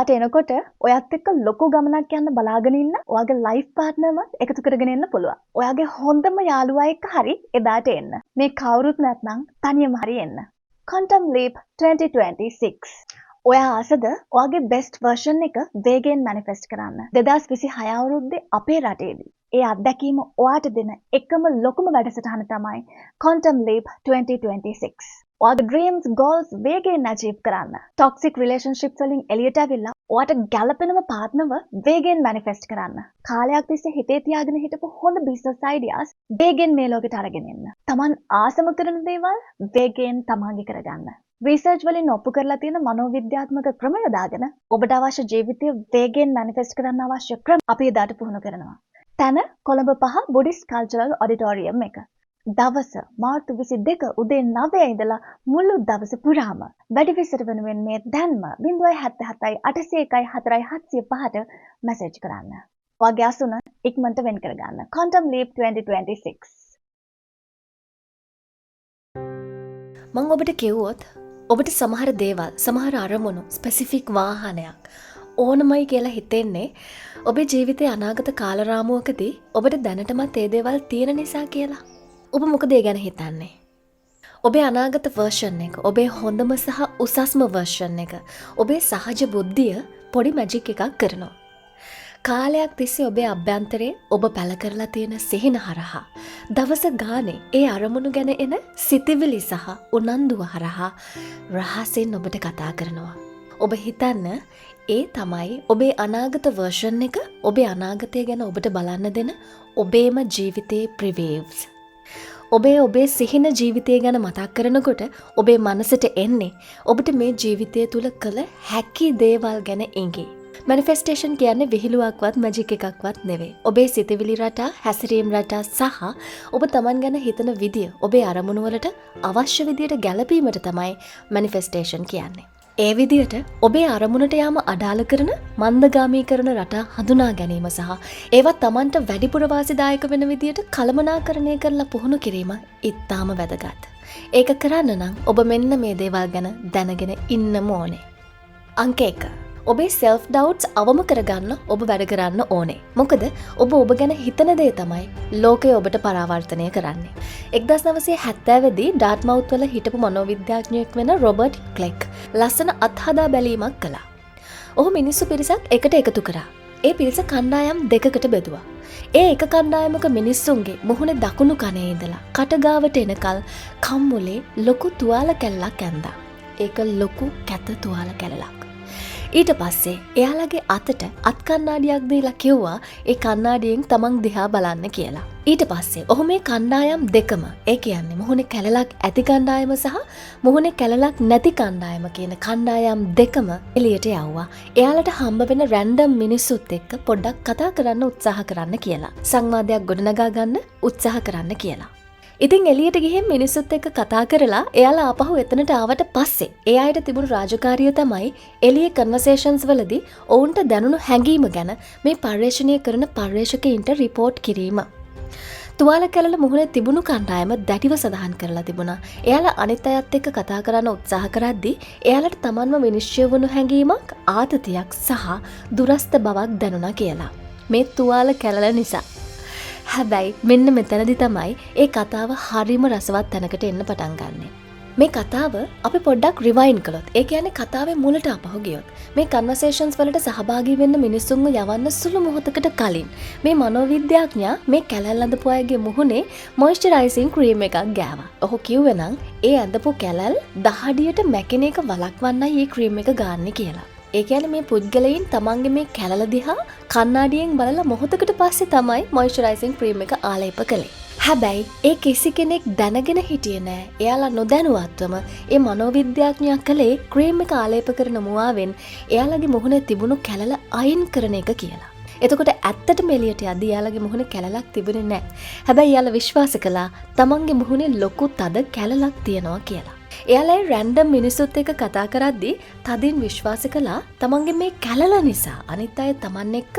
එදාට එනකොට ඔයත් එක්ක ලොකු ගමනක් යන්න බලාගෙන ඉන්න ඔයාගේ ලයිෆ් පාර්ට්නර්වත් එකතු කරගෙන එන්න පුළුවන්. ඔයාගේ හොඳම යාළුවා එක්ක හරි එදාට එන්න. මේ කවුරුත් නැත්නම් තනියම හරි එන්න. Quantum Leap 2026. ඔයා ආසද ඔයාගේ බෙස්ට් වර්ෂන් එක වේගයෙන් මැනිෆෙස්ට් කරන්න? 2026 අවුරුද්දේ අපේ රටේදී ඒ අත්දැකීම ඔයාට දෙන එකම ලොකුම වැඩසටහන තමයි Quantum Leap 2026. ඔයාගේ ඩ්‍රීම්ස්, ගෝල්ස් වේගයෙන් ඇචීව් කරන්න. ටොක්සික් රිලේෂන්ෂිප්ස් වලින් එළියට ඇවිල්ලා ඔයාට ගැළපෙනම පාර්ට්නර්ව වේගයෙන් මැනිෆෙස්ට් කරන්න. කාලයක් තිස්සේ හිතේ තියාගෙන හිටපු හොඳ බිස්නස් අයිඩියාස් වේගෙන් මේ ලෝකෙට අරගෙන එන්න. තමන් ආසම කරන දේවල් වේගයෙන් තමන්ගේ කරගන්න. රිසර්ච් වලින් ඔප්පු කරලා තියෙන මනෝවිද්‍යාත්මක ක්‍රම යොදාගෙන ඔබට අවශ්‍ය ජීවිතය වේගයෙන් මැනිෆෙස්ට් කරන්න අවශ්‍ය ක්‍රම අපි එදාට පුහුණු කරනවා. තැන කොළඹ 5 බුඩිස්ට් කල්චරල් ඔඩිටෝරියම් එක. දවස මාර්තු 22 උදේ 9 ඉඳලා මුළු දවස පුරාම. වැඩි විස්තර වෙනුවෙන් මේ දැන්ම 077 801 4 705ට මැසේජ් කරන්න. ඔයාගේ අසුන ඉක්මනට වෙන් කරගන්න. Quantum Leap 2026. මං ඔබට කිව්වොත් ඔබට සමහර දේවල්, සමහර අරමුණු, ස්පෙසිෆික් වාහනයක් ඕනමයි කියලා හිතෙන්නේ ඔබේ ජීවිතයේ අනාගත කාලරාමුවකදී ඔබට දැනටමත් ඒ දේවල් තියෙන නිසා කියලා. ඔබ මොකද ඒ ගැන හිතන්නේ? ඔබේ අනාගත වර්ෂන් එක, ඔබේ හොඳම සහ උසස්ම වර්ෂන් එක, ඔබේ සහජ බුද්ධිය පොඩි මැජික් එකක් කරනවා. කාලයක් තිස්සේ ඔබේ අභ්‍යන්තරේ ඔබ පැල කරලා තියෙන සිහින හරහා, දවස ගානේ ඒ අරමුණු ගැන එන සිතිවිලි සහ උනන්දුව හරහා රහසින් ඔබට කතා කරනවා. ඔබ හිතන්න ඒ තමයි ඔබේ අනාගත වර්ෂන් එක, ඔබේ අනාගතය ගැන ඔබට බලන්න දෙන ඔබේම ජීවිතයේ ප්‍රිවීව්ස්. ඔබේ ඔබේ සිහින ජීවිතය ගැන මතක් කරනකොට ඔබේ මනසට එන්නේ ඔබට මේ ජීවිතය තුළ කළ හැකි දේවල් ගැන ඉඟි. මැනිෆෙස්ටේෂන් කියන්නේ විහිළුවක්වත් මැජික් එකක්වත් නෙවෙයි. ඔබේ සිතවිලි රටා, හැසිරීම් රටා සහ ඔබ තමන් ගැන හිතන විදිය ඔබේ අරමුණු වලට අවශ්‍ය විදියට ගැලපීමට තමයි මැනිෆෙස්ටේෂන් කියන්නේ. ඒ විදියට ඔබේ අරමුණට යාම අඩාල කරන මන්දගාමී කරන රටා හඳුනා ගැනීම සහ ඒවා තමන්ට වැඩිපුර වාසිදායක වෙන විදියට කළමනාකරණය කරලා පුහුණු කිරීම ඉතාම වැදගත්. ඒක කරන්න නම් ඔබ මෙන්න මේ දේවල් ගැන දැනගෙන ඉන්නම ඕනේ. අංක 1. ඔබේ සෙල්ෆ් ඩවුට්ස් අවම කරගන්න ඔබ වැඩ කරන්න ඕනේ. මොකද ඔබ ඔබ ගැන හිතන දේ තමයි ලෝකය ඔබට පරාවර්තනය කරන්නේ. 1970දී ඩාර්ට්මවුත් වල හිටපු මනෝවිද්‍යාඥයෙක් වෙන රොබර්ට් ක්ලෙක් ලස්සන අත්හදා බැලීමක් කළා. ඔහු මිනිස්සු පිරිසක් එකට එකතු කරා. ඒ පිරිස කණ්ඩායම් දෙකකට බෙදුවා. ඒ එක කණ්ඩායමක මිනිස්සුන්ගේ මුහුණේ දකුණු කනේ ඉඳලා කටගාවට එනකල් කම්මුලේ ලොකු තුවාල කැල්ලක් ඇන්දා. ඒක ලොකු කැත තුවාල කැලලක්. ඊට පස්සේ එයාලගේ අතට අත් කණ්ණාඩියක් දීලා කිව්වා ඒ කණ්ණාඩියෙන් තමන් දිහා බලන්න කියලා. ඊට පස්සේ ඔහු මේ කණ්ඩායම් දෙකම, ඒ කියන්නේ මුහුණේ කැලලක් ඇති කණ්ඩායම සහ මුහුණේ කැලලක් නැති කණ්ඩායම කියන කණ්ඩායම් දෙකම එළියට යවුවා. එයාලට හම්බ වෙන රැන්ඩම් මිනිස්සුත් එක්ක පොඩ්ඩක් කතා කරන්න උත්සාහ කරන්න කියලා. සංවාදයක් ගොඩනගා ගන්න උත්සාහ කරන්න කියලා. ඉතින් එළියට ගිහින් මිනිස්සුත් එක්ක කතා කරලා එයාලා ආපහු එතනට ආවට පස්සේ ඒ අයට තිබුණු රාජකාරිය තමයි එළියේ කන්වර්සේෂන්ස් වලදී ඔවුන්ට දැනුණු හැඟීම ගැන මේ පර්යේෂණය කරන පර්යේෂකයින්ට රිපෝට් කිරීම. තුවාල කැලල මුහුණේ තිබුණු කණ්ඩායම දැඩිව සඳහන් කරලා තිබුණා. එයාලා අනිත් අයත් එක්ක කතා කරන්න උත්සාහ කරද්දී එයාලට තමන්ව විනිශ්චය වුණු හැඟීමක්, ආතතියක් සහ දුරස්ත බවක් දැනුණා කියලා. මේ තුවාල කැලල නිසා. හැබැයි මෙන්න මෙතනදි තමයි ඒ කතාව හරිම රසවත් තැනකට එන්න පටන් ගන්නෙ. මේ කතාව අපි පොඩ්ඩක් රිවයින්ඩ් කළොත්, ඒ කියන්නේ කතාවේ මුලට ආපහු ගියොත්, මේ කන්වර්සේෂන්ස් වලට සහභාගී වෙන්න මිනිස්සුන්ව යවන්න සුළු මොහොතකට කලින් මේ මනෝවිද්‍යාඥයා මේ කැලැල් ඇඳපු අයගේ මුහුණේ මොයිස්චරයිසිං ක්‍රීම් එකක් ගෑවා. ඔහු කිව්වේ නම් ඒ ඇඳපු කැලැල් දහඩියට මැකෙන එක වළක්වන්නයි මේ ක්‍රීම් එක ගාන්නේ කියලා. ඒ කියන්නේ මේ පුද්ගලයින් තමන්ගේ මේ කැලල දිහා කණ්ණාඩියෙන් බලලා මොහොතකට පස්සේ තමයි මොයිස්චරයිසිං ක්‍රීම් එක ආලේප කළේ. හැබැයි ඒ කිසි කෙනෙක් දැනගෙන හිටියේ නෑ. එයාලා නොදැනුවත්වම ඒ මනෝවිද්‍යාඥයා කළේ ක්‍රීම් එක ආලේප කරන මුවාවෙන් එයාලගේ මුහුණේ තිබුණු කැලල අයින් කරන එක කියලා. එතකොට ඇත්තටම එළියට යද්දී එයාලගේ මුහුණේ කැලලක් තිබුණේ නෑ. හැබැයි එයාලා විශ්වාස කළා තමන්ගේ මුහුණේ ලොකු තද කැලලක් තියෙනවා කියලා. එයාලා ඒ රැන්ඩම් මිනිස්සුත් එක්ක කතා කරද්දී තදින් විශ්වාස කළා තමන්ගේ මේ කැලල නිසා අනිත් අය තමන් එක්ක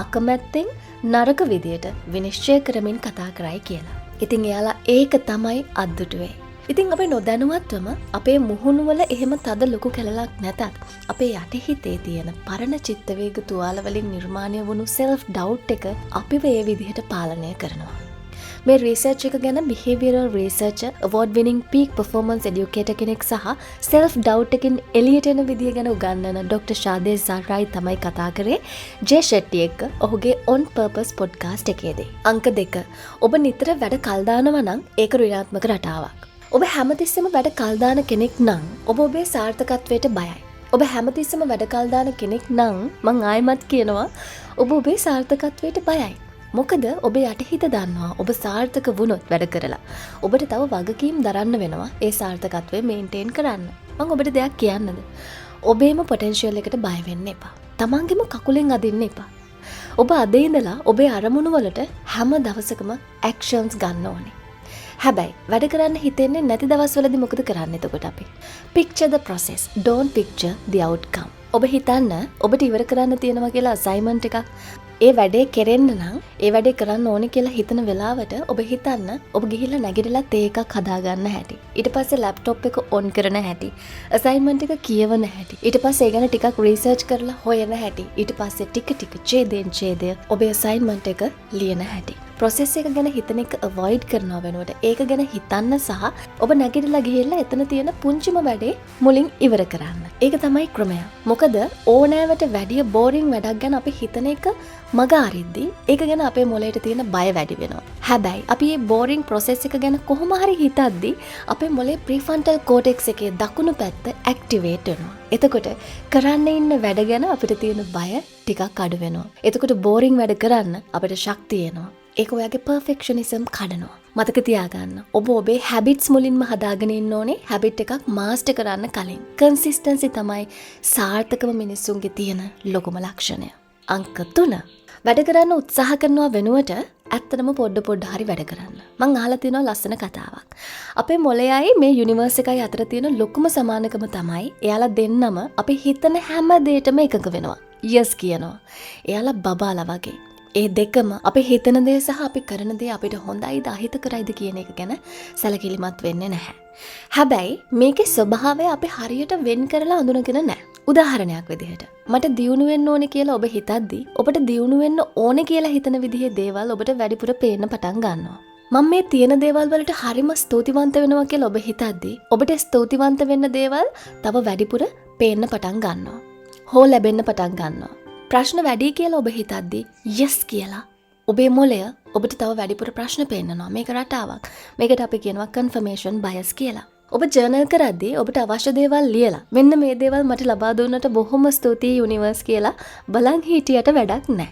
අකමැත්තෙන් නරක විදියට විනිශ්චය කරමින් කතා කරයි කියලා. ඉතින් එයාලා ඒක තමයි අත්දුටුවේ. ඉතින් අපි නොදැනුවත්වම අපේ මුහුණුවල එහෙම තද ලොකු කැලලක් නැතත් අපේ යටිහිතේ තියෙන පරණ චිත්තවේග තුවාල වලින් නිර්මාණය වුණු සෙල්ෆ් ඩවුට් එක අපිව ඒ විදිහට පාලනය කරනවා. මේ රීසර්ච් එක ගැන behavioural researcher, award winning peak performance educator කෙනෙක් සහ සෙල්ෆ් ඩවුට් එකෙන් එළියට එන විදිය ගැන උගන්වන ඩොක්ටර් ෂාදේ සාරායි තමයි කතා කරේ ජේ ෂෙට්ටි එක්ක ඔහුගේ ඔන් පර්පස් පොඩ්කාස්ට් එකේදී. අංක 2. ඔබ නිතර වැඩ කල් දානවා නම් ඒක ඍණාත්මක රටාවක්. ඔබ හැමතිස්සෙම වැඩ කල් දාන කෙනෙක් නම් ඔබ ඔබේ සාර්ථකත්වයට බයයි. ඔබ හැමතිස්සෙම වැඩ කල් දාන කෙනෙක් නම් මං ආයෙමත් කියනවා, ඔබ ඔබේ සාර්ථකත්වයට බයයි. මොකද ඔබේ යටිහිත දන්නවා ඔබ සාර්ථක වුණොත් වැඩ කරලා ඔබට තව වගකීම් දරන්න වෙනවා ඒ සාර්ථකත්වය මේන්ටේන් කරන්න. මං ඔබට දෙයක් කියන්නද? ඔබේම පොටෙන්ෂියල් එකට බය වෙන්න එපා. තමන්ගේම කකුලෙන් අදින්න එපා. ඔබ අද ඉඳලා ඔබේ අරමුණු වලට හැම දවසකම ඇක්ෂන්ස් ගන්න ඕනේ. හැබැයි වැඩ කරන්න හිතෙන්නේ නැති දවස්වලදී මොකද කරන්නේ එතකොට අපි? Picture the process, don't picture the outcome. ඔබ හිතන්න ඔබට ඉවර කරන්න තියෙනවා කියලා අසයින්මන්ට් එකක්. ඒ වැඩේ කෙරෙන්න නම් ඒ වැඩේ කරන්න ඕනේ කියලා හිතන වෙලාවට ඔබ හිතන්න ඔබ ගිහිල්ලා නැගිටලා තේ එකක් හදාගන්න හැටි. ඊට පස්සේ ලැප්ටොප් එක ඔන් කරන හැටි. අසයින්මන්ට් එක කියවන හැටි. ඊට පස්සේ ඒ ගැන ටිකක් රීසර්ච් කරලා හොයන හැටි. ඊට පස්සේ ටික ටික ඡේදයෙන් ඡේදය ඔබේ අසයින්මන්ට් එක ලියන හැටි. ප්‍රොසෙස් එක ගැන හිතන එක අවොයිඩ් කරනවා වෙනුවට ඒක ගැන හිතන්න සහ ඔබ නැගිටලා ගිහිල්ලා එතන තියෙන පුංචිම වැඩේ මුලින් ඉවර කරන්න. ඒක තමයි ක්‍රමය. මොකද ඕනෑවට වැඩිය බෝරිං වැඩක් ගැන අපි හිතන එක මග අරිද්දි ඒක ගැන අපේ මොලේට තියෙන බය වැඩි වෙනවා. හැබැයි අපි මේ බෝරිං ප්‍රොසෙස් එක ගැන කොහොම හරි හිතද්දි අපේ මොලේ ප්‍රීෆ්‍රන්ටල් කෝටෙක්ස් එකේ දකුණු පැත්ත ඇක්ටිවේට් වෙනවා. එතකොට කරන්න ඉන්න වැඩ ගැන අපිට තියෙන බය ටිකක් අඩු වෙනවා. එතකොට බෝරිං වැඩ කරන්න අපිට ශක්තිය එනවා. ඒක ඔයාගේ පර්ෆෙක්ෂනිසම් කඩනවා. මතක තියාගන්න, ඔබ ඔබේ හැබිට්ස් මුලින්ම හදාගෙන ඉන්න ඕනේ හැබිට් එකක් මාස්ටර් කරන්න කලින්. කන්සිස්ටන්සි තමයි සාර්ථකම මිනිස්සුන්ගේ තියෙන ලොකුම ලක්ෂණය. අංක 3. වැඩ කරන්න උත්සාහ කරනවා වෙනුවට ඇත්තටම පොඩ පොඩ හරි වැඩ කරන්න. මං අහලා තියෙනවා ලස්සන කතාවක්. අපේ මොළයයි මේ යුනිවර්ස් එකයි අතර තියෙන ලොකුම සමානකම තමයි එයාලා දෙන්නම අපි හිතන හැම දෙයකටම එකඟ වෙනවා. යස් කියනවා. එයාලා බබාලා වගේ. ඒ දෙකම අපි හිතන දේ සහ අපි කරන දේ අපිට හොඳයිද අහිතකරයිද කියන එක ගැන සැලකිලිමත් වෙන්නේ නැහැ. හැබැයි මේකේ ස්වභාවය අපි හරියට වෙන් කරලා අඳුනගෙන නැහැ. උදාහරණයක් විදිහට මට දියුණු වෙන්න ඕනේ කියලා ඔබ හිතද්දි ඔබට දියුණු වෙන්න ඕනේ කියලා හිතන විදිහේ දේවල් ඔබට වැඩිපුර පේන්න පටන් ගන්නවා. මම මේ තියෙන දේවල් වලට හරිම ස්තුතිවන්ත වෙනවා කියලා ඔබ හිතද්දි ඔබට ස්තුතිවන්ත වෙන්න දේවල් තව වැඩිපුර පේන්න පටන් ගන්නවා. හෝ ලැබෙන්න පටන් ගන්නවා. ප්‍රශ්න වැඩි කියලා ඔබ හිතද්දි යස් කියලා ඔබේ මොළය ඔබට තව වැඩිපුර ප්‍රශ්න පෙන්නනවා. මේක රටාවක්. මේකට අපි කියනවා කන්ෆර්මේෂන් බයස් කියලා. ඔබ ජර්නල් කරද්දී ඔබට අවශ්‍ය දේවල් ලියලා මෙන්න මේ දේවල් මට ලබා දුන්නට බොහොම ස්තුතියි යුනිවර්ස් කියලා බලන් හිටියට වැඩක් නැහැ.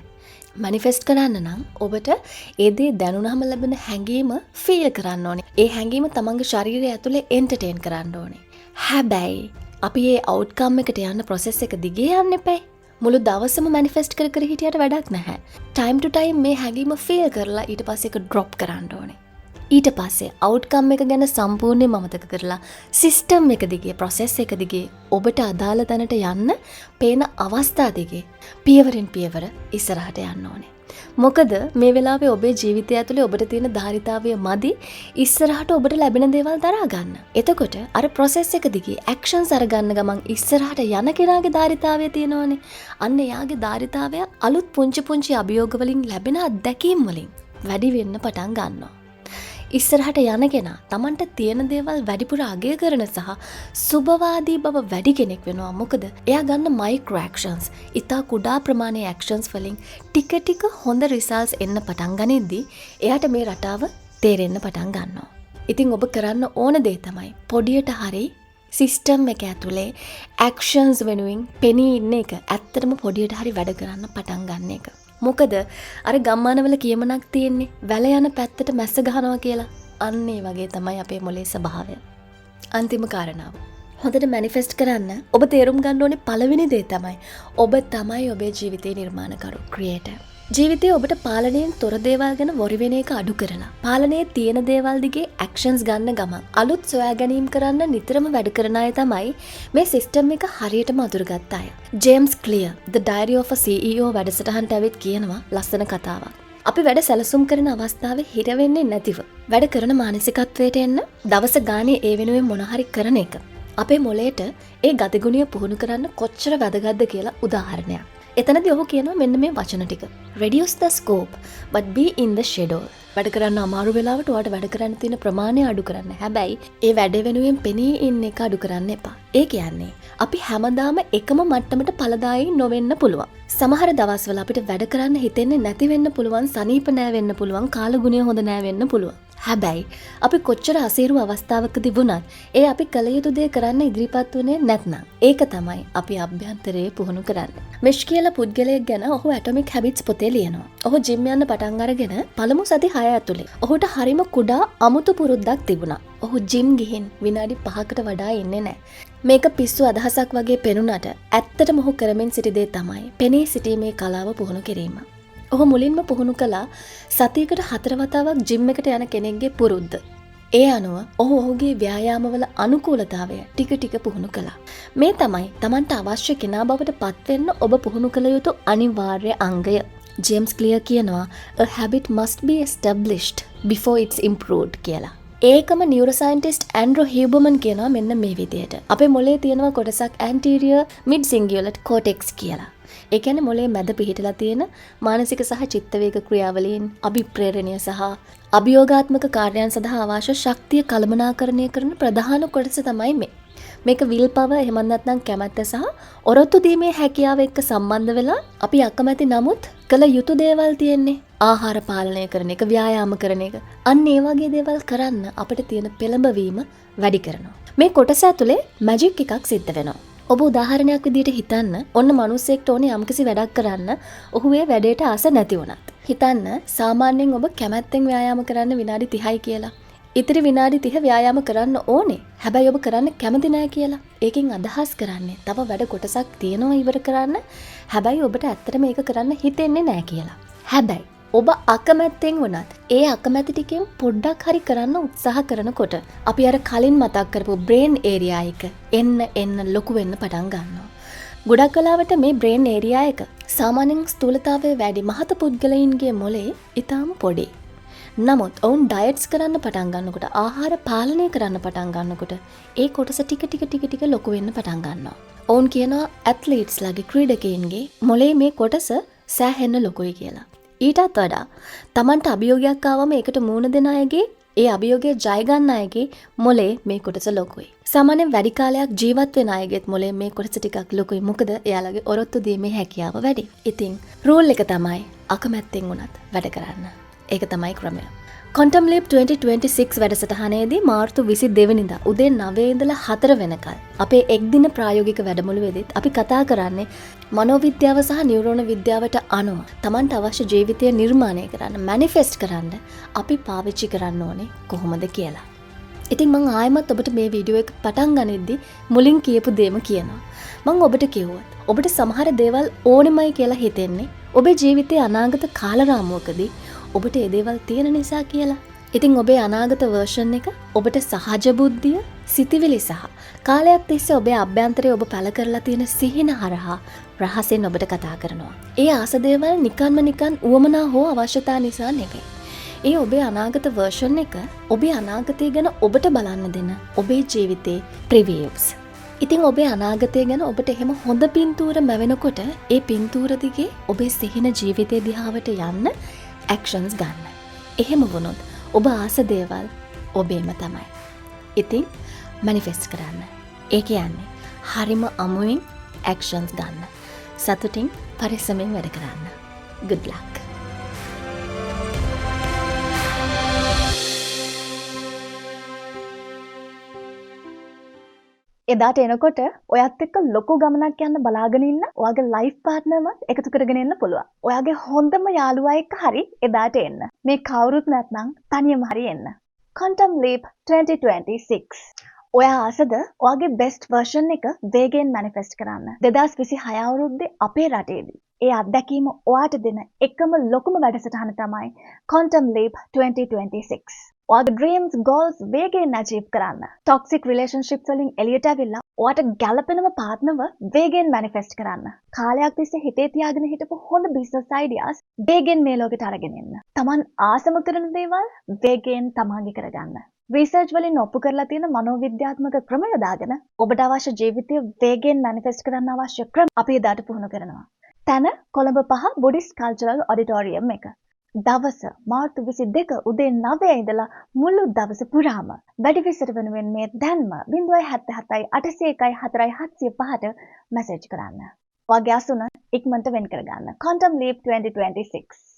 මැනිෆෙස්ට් කරන්න නම් ඔබට ඒ දේ දැනුනහම ලැබෙන හැඟීම ෆීල් කරන්න ඕනේ. ඒ හැඟීම තමන්ගේ ශරීරය ඇතුලේ එන්ටර්ටේන් කරන්න ඕනේ. හැබැයි අපි ඒ අවුට්කම් එකට යන්න ප්‍රොසෙස් එක දිගේ යන්න එපැයි. මුළු දවසම මැනිෆෙස්ට් කර කර හිටියට වැඩක් නැහැ. ටයිම් ටු ටයිම් මේ හැඟීම ෆීල් කරලා ඊට පස්සේ ඒක ඩ්‍රොප් කරන්න ඕනේ. ඊට පස්සේ අවුට්කම් එක ගැන සම්පූර්ණයෙන්ම අමතක කරලා සිස්ටම් එක දිගේ, ප්‍රොසෙස් එක දිගේ ඔබට අදාළ තැනට යන්න පේන අවස්ථා දිගේ පියවරෙන් පියවර ඉස්සරහට යන්න ඕනේ. මොකද මේ වෙලාවේ ඔබේ ජීවිතය ඇතුලේ ඔබට තියෙන ධාරිතාවය මදි ඉස්සරහට ඔබට ලැබෙන දේවල් දරා ගන්න. එතකොට අර ප්‍රොසෙස් එක දිගේ ඇක්ෂන්ස් අරගන්න ගමන් ඉස්සරහට යන කෙනාගේ ධාරිතාවය තියෙනවනේ. අන්න එයාගේ ධාරිතාවය අලුත් පුංචි පුංචි අභියෝග වලින් ලැබෙන අත්දැකීම් වලින් වැඩි වෙන්න පටන් ගන්නවා. ඉස්සරහට යන කෙනා තමන්ට තියෙන දේවල් වැඩිපුර අගය කරන සහ සුබවාදී බව වැඩි කෙනෙක් වෙනවා. මොකද එයා ගන්න මයික්‍රෝ ඇක්ෂන්ස්, ඉතා කුඩා ප්‍රමාණයේ ඇක්ෂන්ස් වලින් ටික ටික හොඳ රිසල්ට්ස් එන්න පටන් ගනිද්දී එයාට මේ රටාව තේරෙන්න පටන් ගන්නවා. ඉතින් ඔබ කරන්න ඕන දේ තමයි පොඩියට හරි සිස්ටම් එක ඇතුලේ ඇක්ෂන්ස් වෙනුවෙන් පෙනී ඉන්න එක. ඇත්තටම පොඩියට හරි වැඩ කරන්න පටන් ගන්න එක. මොකද අර ගම්මානවල කියමනක් තියෙන්නේ වැල යන පැත්තට මැස්ස ගහනවා කියලා. අන්න ඒ වගේ තමයි අපේ මොලේ ස්වභාවය. අන්තිම කාරණාව. හොඳට මැනිෆෙස්ට් කරන්න ඔබ තේරුම් ගන්න ඕනේ පළවෙනි දේ තමයි ඔබ තමයි ඔබේ ජීවිතේ නිර්මාණකරු, ක්‍රියේටර්. ජීවිතේ ඔබට පාලනයෙන් තොර දේවල් ගැන වොරි වෙන එක අඩු කරලා පාලනයේ තියෙන දේවල් දිගේ ඇක්ෂන්ස් ගන්න ගමන් අලුත් සොයා ගැනීම් කරන්න නිතරම වැඩ කරන අය තමයි මේ සිස්ටම් එක හරියටම අඳුරගත්ත අය. James clear The Diary of a CEO වැඩසටහනට ඇවිත් කියනවා ලස්සන කතාවක්. අපි වැඩ සැලසුම් කරන අවස්ථාවේ හිර වෙන්නේ නැතිව වැඩ කරන මානසිකත්වයට එන්න දවස ගානේ ඒ වෙනුවෙන් මොන හරි කරන එක අපේ මොලේට ඒ ගතිගුණය පුහුණු කරන්න කොච්චර වැදගත්ද කියලා උදාහරණයක්. එතනදී ඔහු කියනවා මෙන්න මේ වචන ටික. Reduce the scope but be in the schedule. වැඩ කරන්න අමාරු වෙලාවට ඔයාට වැඩ කරන්න තියෙන ප්‍රමාණය අඩු කරන්න. හැබැයි ඒ වැඩ වෙනුවෙන් පෙනී ඉන්න එක අඩු කරන්න එපා. ඒ කියන්නේ අපි හැමදාම එකම මට්ටමට ඵලදායී නොවෙන්න පුළුවන්. සමහර දවස්වල අපිට වැඩ කරන්න හිතෙන්නේ නැති වෙන්න පුළුවන්, සනීප නෑ වෙන්න පුළුවන්, කාලගුණය හොඳ නෑ වෙන්න පුළුවන්. හැබැයි අපි කොච්චර අසීරු අවස්ථාවකදී වුණත් ඒ අපි කළ යුතු දේ කරන්න ඉදිරිපත් වුණේ නැත්නම් ඒක තමයි අපි අභ්‍යන්තරයේ පුහුණු කරන්නේ. මෙෂ් කියලා පුද්ගලයෙක් ගැන ඔහු ඇටොමික් හැබිට්ස් පොතේ ලියනවා. ඔහු ජිම් යන්න පටන් අරගෙන පළමු සති 6 ඇතුලේ ඔහුට හරිම කුඩා අමුතු පුරුද්දක් තිබුණා. ඔහු ජිම් ගිහින් විනාඩි 5කට වඩා ඉන්නේ නැහැ. මේක පිස්සු අදහසක් වගේ පෙනුනට ඇත්තටම ඔහු කරමින් සිටි දේ තමයි පෙනී සිටීමේ කලාව පුහුණු කිරීම. ඔහු මුලින්ම පුහුණු කළා සතියකට 4 වතාවක් ජිම් එකට යන කෙනෙක්ගේ පුරුද්ද. ඒ අනුව ඔහු ඔහුගේ ව්‍යායාමවල අනුකූලතාවය ටික ටික පුහුණු කළා. මේ තමයි Tamanට අවශ්‍ය කෙනා බවට පත්වෙන්න ඔබ පුහුණු කළ යුතු අනිවාර්ය අංගය. ජේම්ස් ක්ලියර් කියනවා a habit must be established before it's improved කියලා. ඒකම නියුරෝසයන්ටිස්ට් ඇන්ඩ්‍රෝ හියුබර්මන් කියනවා මෙන්න මේ විදිහට. අපේ මොලේ තියෙනවා කොටසක් ඇන්ටීරියර් මිඩ් සිංගියුලට් කෝටෙක්ස් කියලා. ඒ කියන්නේ මොලේ මැද පිහිටලා තියෙන මානසික සහ චිත්තවේග ක්‍රියාවලීන් අභිප්‍රේරණය සහ අභියෝගාත්මක කාර්යයන් සඳහා අවශ්‍ය ශක්තිය කළමනාකරණය කරන ප්‍රධාන කොටස තමයි මේ. මේක විල් පවර් එහෙම නැත්නම් කැමැත්ත සහ ඔරොත්තු දීමේ හැකියාව එක්ක සම්බන්ධ වෙලා අපි අකමැති නමුත් කළ යුතු දේවල් තියෙන්නේ. ආහාර පාලනය කරන එක, ව්‍යායාම කරන එක. අන්න ඒ වගේ දේවල් කරන්න අපිට තියෙන පෙළඹවීම වැඩි කරනවා. මේ කොටස ඇතුලේ මැජික් එකක් සිද්ධ වෙනවා. ඔබ උදාහරණයක් විදිහට හිතන්න, ඔන්න මිනිස්සෙක්ට ඕනේ යම්කිසි වැඩක් කරන්න, ඔහු ඒ වැඩේට ආස නැති වුණත්. හිතන්න සාමාන්‍යයෙන් ඔබ කැමැත්තෙන් ව්‍යායාම කරන්න විනාඩි 30යි කියලා. ඉතිරි විනාඩි 30 ව්‍යායාම කරන්න ඕනේ. හැබැයි ඔබ කරන්න කැමති නෑ කියලා. ඒකෙන් අදහස් කරන්නේ තව වැඩ කොටසක් තියෙනවා ඉවර කරන්න. හැබැයි ඔබට ඇත්තටම ඒක කරන්න හිතෙන්නේ නෑ කියලා. හැබැයි ඔබ අකමැත්තෙන් වුණත් ඒ අකමැති ටිකෙන් පොඩ්ඩක් හරි කරන්න උත්සාහ කරනකොට අපි අර කලින් මතක් කරපු බ්‍රේන් ඒරියා එක එන්න එන්න ලොකු වෙන්න පටන් ගන්නවා. ගොඩක් වෙලාවට මේ බ්‍රේන් ඒරියා එක සාමාන්‍යයෙන් ස්ථූලතාවය වැඩි මහත පුද්ගලයින්ගේ මොලේ ඊටාම පොඩි. නමුත් ඔවුන් ඩයට්ස් කරන්න පටන් ගන්නකොට, ආහාර පාලනය කරන්න පටන් ගන්නකොට ඒ කොටස ටික ටික ටික ටික ලොකු වෙන්න පටන් ගන්නවා. ඔවුන් කියනවා ඇත්ලීට්ස්ලාගේ ක්‍රීඩකයින්ගේ මොලේ මේ කොටස සෑහෙන්න ලොකුයි කියලා. ඊටත් වඩා Tamanට අභියෝගයක් ආවම ඒකට මූණ දෙන අයගේ, ඒ අභියෝගය ජය ගන්න අයගේ මොලේ මේ කොටස ලොකුයි. සාමාන්‍යයෙන් වැඩි කාලයක් ජීවත් වෙන අයගේත් මොලේ මේ කොටස ටිකක් ලොකුයි. මොකද එයාලගේ ඔරොත්තු දීමේ හැකියාව වැඩි. ඉතින් රූල් එක තමයි අකමැත්තෙන් වුණත් වැඩ කරන්න. ඒක තමයි ක්‍රමය. Quantum Leap 2026 වැඩසටහනේදී මාර්තු 22 වෙනිදා උදේ 9 ඉඳලා 4 වෙනකල් අපේ එක්දින ප්‍රායෝගික වැඩමුළුවේදීත් අපි කතා කරන්නේ මනෝවිද්‍යාව සහ නියුරෝන විද්‍යාවට අනුව Tamanට අවශ්‍ය ජීවිතය නිර්මාණය කරන්න, මැනිෆෙස්ට් කරන්න අපි පාවිච්චි කරන්න ඕනේ කොහොමද කියලා. ඉතින් මං ආයෙමත් ඔබට මේ වීඩියෝ එක පටන් ගනිද්දි මුලින් කියපු දේම කියනවා. මං ඔබට කිව්වොත් ඔබට සමහර දේවල් ඕනෙමයි කියලා හිතෙන්නේ ඔබේ ජීවිතයේ අනාගත කාලරාමුවකදී ඔබට ඒ දේවල් තියෙන නිසා කියලා. ඉතින් ඔබේ අනාගත වර්ෂන් එක ඔබට සහජ බුද්ධිය, සිතිවිලි සහ කාලයක් තිස්සේ ඔබේ අභ්‍යන්තරය ඔබ පළ කරලා තියෙන සිහින හරහා රහසෙන් ඔබට කතා කරනවා. ඒ ආස දේවල් නිකන්ම නිකන් උවමනා හෝ අවශ්‍යතා නිසා නෙවෙයි. ඒ ඔබේ අනාගත වර්ෂන් එක ඔබේ අනාගතය ගැන ඔබට බලන්න දෙන ඔබේ ජීවිතේ ප්‍රිවියුස්. ඉතින් ඔබේ අනාගතය ගැන ඔබට එහෙම හොඳ පින්තූර මැවෙනකොට ඒ පින්තූර දිගේ ඔබේ සිහින ජීවිතය දිහාවට යන්න ඇක්ෂන්ස් ගන්න. එහෙම වුණොත් ඔබ ආස දේවල් ඔබේම තමයි. ඉතින් මැනිෆෙස්ට් කරන්න. ඒ කියන්නේ හරිම අමුවෙන් ඇක්ෂන්ස් ගන්න. සතුටින් පරිස්සමෙන් වැඩ කරන්න. Good luck. එදාට එනකොට ඔයත් එක්ක ලොකු ගමනක් යන්න බලාගෙන ඉන්න ඔයාගේ ලයිෆ් පාර්ට්නර්වත් එකතු කරගෙන එන්න පුළුවන්. ඔයාගේ හොඳම යාළුවා එක්ක හරි එදාට එන්න. මේ කවුරුත් නැත්නම් තනියම හරි එන්න. Quantum Leap 2026. ඔයා ආසද ඔයාගේ බෙස්ට් වර්ෂන් එක වේගයෙන් මැනිෆෙස්ට් කරන්න? 2026 අවුරුද්දේ අපේ රටේදී ඒ අත්දැකීම ඔයාට දෙන එකම ලොකුම වැඩසටහන තමයි Quantum Leap 2026. ඔයාගේ ඩ්‍රීම්ස්, ගෝල්ස් වේගයෙන් ඇචීව් කරන්න. ටොක්සික් රිලේෂන්ෂිප්ස් වලින් එළියට ඇවිල්ලා ඔයාට ගැළපෙනම පාර්ට්නර්ව වේගයෙන් මැනිෆෙස්ට් කරන්න. කාලයක් තිස්සේ හිතේ තියාගෙන හිටපු හොඳ බිස්නස් අයිඩියාස් වේගෙන් මේ ලෝකෙට අරගෙන එන්න. තමන් ආසම කරන දේවල් වේගයෙන් තමන්ගේ කරගන්න. රීසර්ච් වලින් ඔප්පු කරලා තියෙන මනෝවිද්‍යාත්මක ක්‍රම යොදාගෙන ඔබට අවශ්‍ය ජීවිතය වේගයෙන් මැනිෆෙස්ට් කරන්න අවශ්‍ය ක්‍රම අපි එදාට පුහුණු කරනවා. තැන කොළඹ 5 බුඩිස්ට් කල්චරල් ඔඩිටෝරියම් එක. දවස මාර්තු 22 උදේ 9 ඉඳලා මුළු දවස පුරාම. වැඩි විස්තර වෙනුවෙන් මේ දැන්ම 077 801 4705ට මැසේජ් කරන්න. ඔයාගේ අසුන ඉක්මනට වෙන් කරගන්න. Quantum Leap 2026.